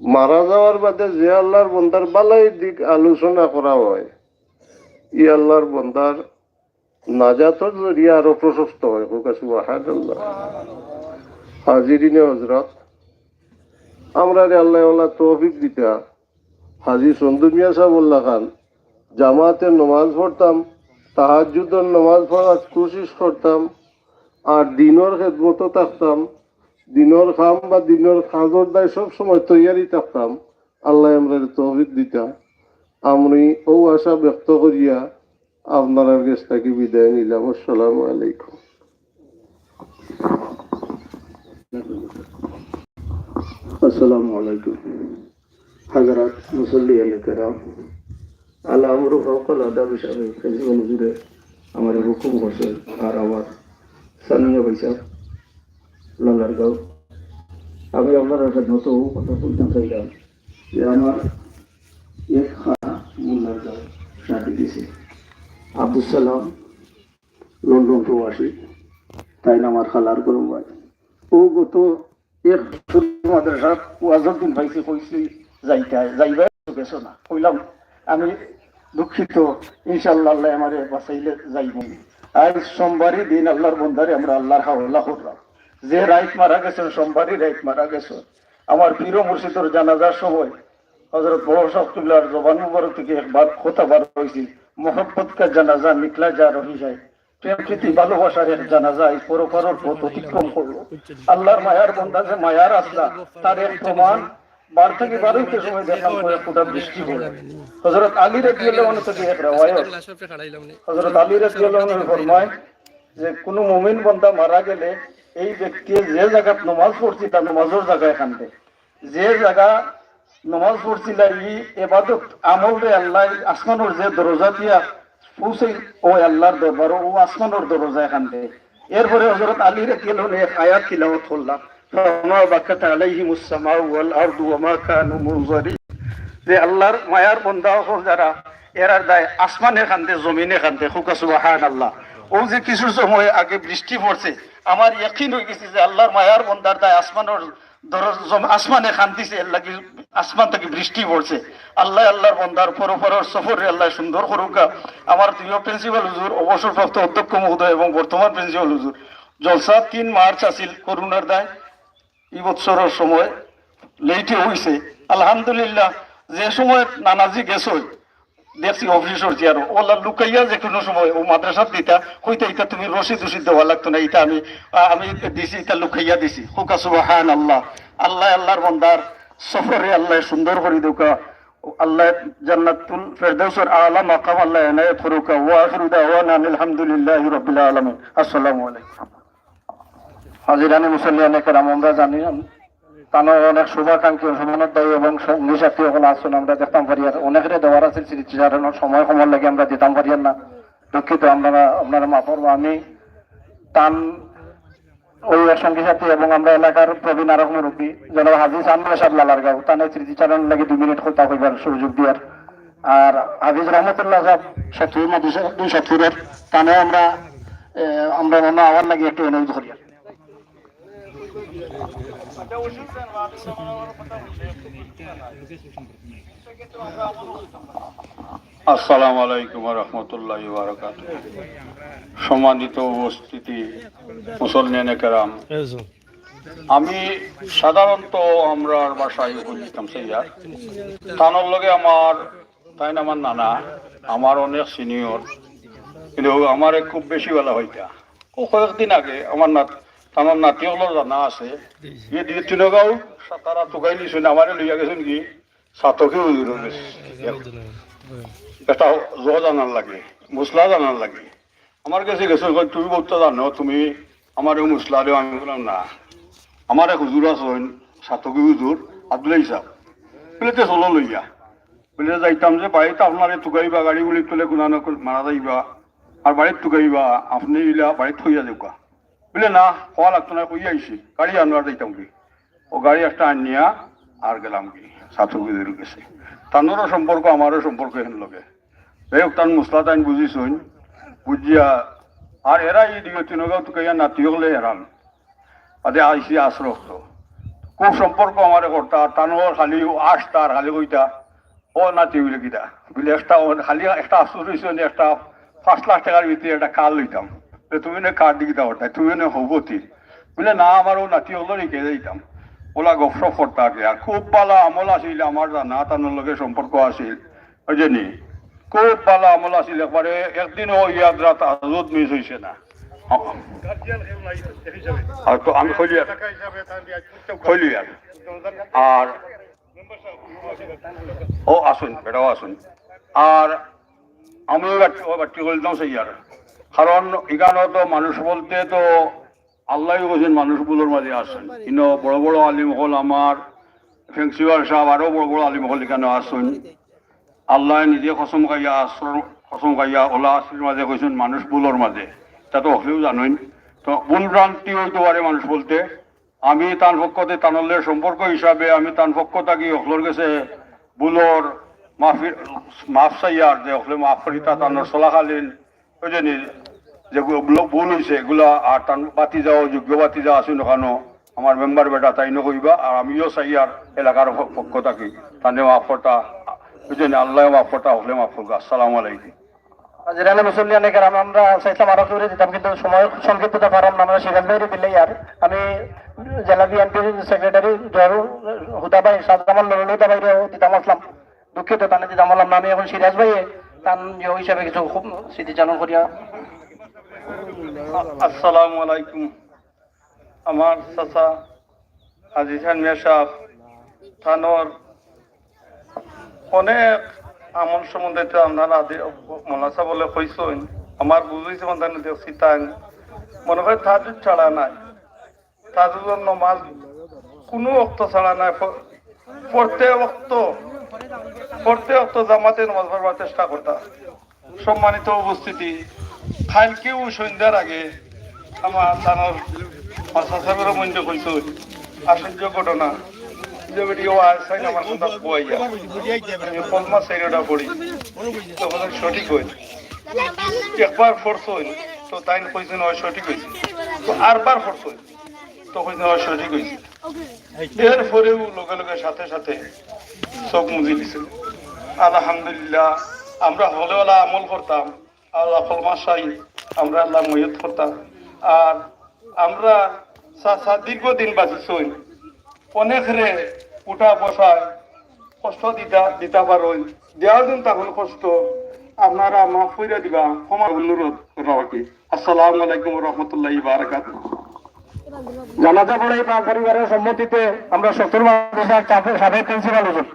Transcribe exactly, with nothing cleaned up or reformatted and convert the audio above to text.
মারা যাওয়ার বাদে যে আল্লাহর বন্দার বালাইর দিক আলোচনা করা হয়, ই আল্লাহর বন্দার নাজাতর জরিয়া আরো প্রশস্ত হয়। কউক্কা সুবহানাল্লাহ। হাজিরিনে হজরত, আমরারে আল্লাহ ওলা তৌফিক দিতা, হাজি সন্দু মিয়া সাহেব উল্লাহ খান জামাতে নমাজ পড়তাম, তাহাজ্জুদর নমাজ পড়ার কোশিশ করতাম, আর দিনর খেদমতো থাকতাম, দিনর কাম বা দিনর কাজর দায় সব সময় তৈয়ারি থাকতাম। আল্লাহ আমরারে তৌফিক দিতা। আমি ও আশা ব্যক্ত করিয়া আপনারার গেছ থাকি বিদায় নিলাম। আসসালামু আলাইকুম। আসসালামু আলাইকুম। হযরত মুসল্লিয়ানে কেরাম, আলা আমরু ফাওকাল আদাব হিসাবে প্রিন্সিপাল হুজুরে আমারে হুকুম করছেন, আর আমার স্থানীয় ভাইসাব লালারগাঁও, আমি আপনারার খেদমতো কথা বলতাম চাইলাম যে আমার এক খালা মোল্লারগাঁও শাদি দিছে, আব্দুস সালাম, লন্ডন প্রবাসী, তাইন আমার খালার গরম ভাই। ও গত এক বছর মাদ্রাসাত ওয়াজর দিন পাইছি, কইছি যাইতায়, যাইবায় গেছো না। কইলাম, আমি দুঃখিত, ইনশাআল্লাহ আল্লাহ আমারে বাঁচাইলে যাইমু। আইজ সোমবারই দিন আল্লাহর বন্দারে আমরা আল্লাহর হাওলা করলাম। যে রাইত মারা গেছেন, সোমবারই রাইত মারা গেছেন। আমার পীর ও মুর্শিদর জানাজার সময় হযরত বড় শাহ কিবলার জবান মুবারক থাকি একবার কথা বার হইছিল, "মোহব্বত কা জানাজা নিকলা যা রহি যায়।" প্রেম প্রীতি ভালোবাসার এক জানাজা এই পরপারর পথ অতিক্রম করলো। আল্লাহর মায়ার বন্দা যে মায়ার আছলা, তার এক প্রমাণ বার থাকি বার হইতে সময় দেখলাম কয়েক ফুটা বৃষ্টি পড়ে। হযরত আলী রাদিয়াল্লাহু আনহু থাকি এক রেওয়ায়ত, হযরত আলী রাদিয়াল্লাহু আনহু ফরমায় যে কোনো মুমিন বন্দা মারা গেলে এই ব্যক্তি যে জাগাত নমাজ পড়ছিল, নমাজর জাগায় কান্দে। যে জাগা নমাজ পড়ছিলা, ই এবাদত আমলরে আল্লাহ আসমানর যে দরজা দিয়া পৌঁছাই, ও আল্লাহর দরবার, ও আসমানর দরজায় কান্দে। এরপরে হযরত আলী রাদিয়াল্লাহু আনহু এক আয়াত তিলাওয়াত করলা, "ফামা বাকাত আলাইহিমুস সামাউ ওয়াল আরদু ওয়া মা কানু মুনজারিন।" যে আল্লাহর মায়ার বন্দা অকল যারা, এরার দায় আসমানে কান্দে, জমিনে কান্দে। কউক্কা সুবহানাল্লাহ। ও যে কিছু সময় আগে বৃষ্টি পড়ছে, আমার ইয়াকিন হয়ে গেছে যে আল্লাহর মায়ার বন্দার দায় আসমানর দরজ-, জম-, আসমানে কান্দিছে, এর লাগি আসমান থাকি বৃষ্টি পড়ছে। আল্লাহ আল্লাহর বন্দার পরপারর সফররে আল্লাহ সুন্দর করুক্কা। আমার প্রিয় প্রিন্সিপাল হুজুর, অবসরপ্রাপ্ত অধ্যক্ষ মহোদয় এবং বর্তমান প্রিন্সিপাল হুজুর, জলসা তিন মার্চ আছিল করোনার দায়, এই বছরর সময় লেটে হইছে। আলহামদুলিল্লাহ, যে সময় নানাজি গেছে, দেখছি অফিসর চেয়ারো, ওলা লুকাইয়া যে কোনো সময় ও মাদ্রাসাত দিতা, কইতা, "ইতা তুমি রশিদ উশিদ দেওয়া লাগতো না, ইতা আমি, আ-, আমি দিছি, ইতা লুকাইয়া দিছি।" কউক্কা সুবহানাল্লাহ। আল্লাহ আল্লাহর বন্দার সফররে আল্লাহ সুন্দর করি দেউক্কা, আল্লাহ জান্নাতুল ফেরদাউসর আলা মাকাম আল্লাহ এনায়েত করুক্কা। ওয়া আখিরু দাওয়ানা আনিল হামদুলিল্লাহি রাব্বিল আলামিন। আসসালামু আলাইকুম। হাজিরানে মুসল্লিয়ানে কেরাম, আমরা জানি, তানর অনেক শুভাকাঙ্ক্ষী, শুভানুধ্যায়ী এবং সঙ্গী সাথী অকল আছইন, আমরা দেখতাম পারিয়ার। অনেকরে দেওয়ার আছিল স্মৃতিচারণর, সময় কমর লাগি আমরা দিতাম পারিয়ার না, দুঃখিত। আপনারা, আপনারা মাফ করবা। আমি তান ওই এক সঙ্গী সাথী এবং আমরা এলাকার প্রবীণ আরক মুরব্বী জনাব হাজি সামিয়া সাহেব লালারগাঁও, তানে স্মৃতিচারণ লাগি দুই মিনিট কথা কইবার সুযোগ দিয়ার। আর হাফিজ রহমতুল্লাহ সাহেব সতপুর মাদ্রাসা, দুই সতপুরের, তানে আমরা, এ, আমরা মনে আওয়ার লাগি একটু অনুরোধ করিয়ার। আসসালামু আলাইকুম ওয়া রাহমাতুল্লাহি ওয়া বারাকাতুহু। সম্মানিত উপস্থিতি, মুসল্লিয়ানে কেরাম, আমি সাধারণত আমরার বাসায় উপস্থিত হইতাম চাইয়া। তানর লগে আমার, তাইন আমার নানা, আমার অনেক সিনিয়র, কিন্তু আমারে খুব বেশি ভালা পাইতা। ও কয়েকদিন আগে আমার নাত-, তানর নাতি অকলর জানা আছে, গিয়া দুই তিনগাঁও তারা তুকাই নিছইন, আমারে লইয়া গেছইন কি ছাতকি হুজুরর গেছে। একটা জো জানার লাগি, মুসলা জানার লাগি। আমার গেছে গেছইন, কইন, "তুমি বউততা জানো, তুমি আমারে মুসলা দেও।" আমি কইলাম, "না, আমার এক হুজুর আছইন, ছাতকি হুজুর, আব্দুল্লাহ সাহেব।" বলে, "তে চলো লইয়া।" বলে, "যাইতাম যে বাড়িত আপনারে তুকাইবা, গাড়ি গুলি তুলে গুনা নকল মারা যাইবা, আর বাড়িত তুকাইবা, আপনে ইলা বাড়িত থইয়া যাউক্কা।" বলে, "না, কওয়া লাগতো না, কইয়া আইছি, গাড়ি আনবার যাইতাম কি।" ও গাড়ি একটা আনিয়া আর গেলাম কি ছাতকি হুজুরর গেছে। তানরও সম্পর্ক, আমারও সম্পর্ক হেন লগে। যাই হোক, তান মুসলা তাইন বুঝিছইন, বুঝিয়া আর এরা এই দুই তিনগাঁও তুকাইয়া নাতি অকলে হেরান। বাদে আইছি আশ্রক্ত। খুব সম্পর্ক আমারে করতা, আর তানর খালি আসতা আর খালি কইতা, "ও নাতি," বুলে, "কিতা?" বুলে, "একটা, ও খালি একটা আফসোস অইছে নি, একটা পাঁচ লাখ টেকার ভিতরে একটা কার লইতাম।" বুলে, "তুমি না কার দি কিতা করতায়, তুমি না হবতি।" বুলে, "না, আমার ও নাতি অকলরে হিকাই দিতাম।" অলা গফসফ করতা আর কি। আর খুব ভালা আমল আছিল আমার জানা, তানর লগে সম্পর্ক আছিল। বুঝছনি? খুব ভালা আমল আছিল, একবারে একদিনও ইয়াদ রাত তাহাজ্জুদ মিস অইছে না। আর তো আমি কইলিয়ার, কইলিয়ার। আর ও আছইন, বেটাও আছইন। আর আমি বাট্টি, ও বাট্টি কইলাম সেই আর। কারণ ইখানো তো মানুষ বলতে তো আল্লায় কইছইন মানুষ ভুলর মাঝে আছইন। ইনো বড় বড় আলিম অকল আমার, ফেঞ্চুয়ার সাব, আরো বড় বড় আলিম অকল ইখানো আছইন। আল্লায় নিজে কসম খাইয়া, আসর কসম খাইয়া, অলা আসরর মাঝে কইছইন মানুষ ভুলর মাঝে। ইতা তো হকলেউ জানইন। তো ভুল ভ্রান্তি অইতো পারে মানুষ বলতে। আমি তান পক্ষতে, তানর লগে সম্পর্ক হিসাবে আমি তান পক্ষ থাকি হকলর গেছে ভুলর মাফি, মাফ চাইয়ার, যে হকলে মাফ করিতা তানর চলাকালীন বুঝছনি, যে গু-, ভুল অইছে এগুলা, আর তান ভাতিজা, অযোগ্য ভাতিজা আছইন অখানো, আমার মেম্বার বেটা তাইনও কইবা, আর আমিও চাইয়ার এলাকার প-, পক্ষ থাকি তানে মাফ করতা, বুঝছনি, আল্লায় মাফ করতা, হকলে মাফ করবা। আসসালামু আলাইকুম। হাজিরানে মুসল্লিয়ানে কেরাম, আমরা চাইতাম আরো কেউরে দিতাম, কিন্তু সময় সংক্ষিপ্ততা পারাম না, আমরা সিরাজ ভাইরে দিলাইয়ার। আমি জেলা বিএনপির সেক্রেটারি জহুর হুদা ভাই, শাহজামান নুরুল হুদা ভাইরেও দিতাম আছলাম। দুঃখিত, তানে দিতাম পারলাম না। আমি এখন সিরাজ ভাইয়ে তান ইয়ে হিসাবে কিছু খুব স্মৃতিচারণ করিয়া। আসসালামু আলাইকুম। আমার চাচা হাজী খান মিয়া সাব, তানর অনেক আমল সম্বন্ধে তো আপনারা আদি, মৌলানা সাব বলে কইছইন, আমার বুঝ অইছে, মানে, তানে দেখছি, তাইন মনে হয় তাহাজ্জুদ ছাড়া নাই। তাহাজ্জুদর নমাজ কুনু অক্ত ছাড়া নাই, প-, প্রত্যেক অক্ত, প্রত্যেক অক্ত জামাতে নমাজ পড়বার চেষ্টা করতা। সম্মানিত উপস্থিতি, কাইলকেউ সন্ধ্যার আগে আমার তানর মাস্টার সাহেবের মধ্যে কইতো আশ্চর্য ঘটনা, যে বেটি ও আর সাইন আমার কথা কইয়া, আমি কলমা সাইডটা পড়ি, তখন সঠিক হয়। একবার ফোর্স হইল, তো তাইন কইছেন, "হয় সঠিক হইছে।" তো আরবার ফোর্স হইল, তো কইছেন, "হয় সঠিক হইছে।" এরপরেও লগে লগে সাথে সাথে চোখ মুজি দিছে। আলহামদুলিল্লাহ, আমরা হলে হলে আমল করতাম, আল্লাহ ফলমাশাই আমরা আল্লাহ মইয়ত করতাম। আর আমরা চা-, চা-, দীর্ঘদিন বাঁচিছই, অনেকরে উঠা বসায় কষ্ট দিতা, দিতা পারইন, দেওয়ার দিন তখন কষ্ট, আপনারা মাফ কইরা দিবা, ক্ষমা অনুরোধ করা আর কি। আসসালামু আলাইকুম ওয়া রাহমাতুল্লাহি ওয়া বারাকাতুহু। জানাজা পড়াই পাঁচ পরিবারের সম্মতিতে আমরা সত্তর মাদ্রাসার সাবেক, সাবেক প্রিন্সিপাল হুজুর।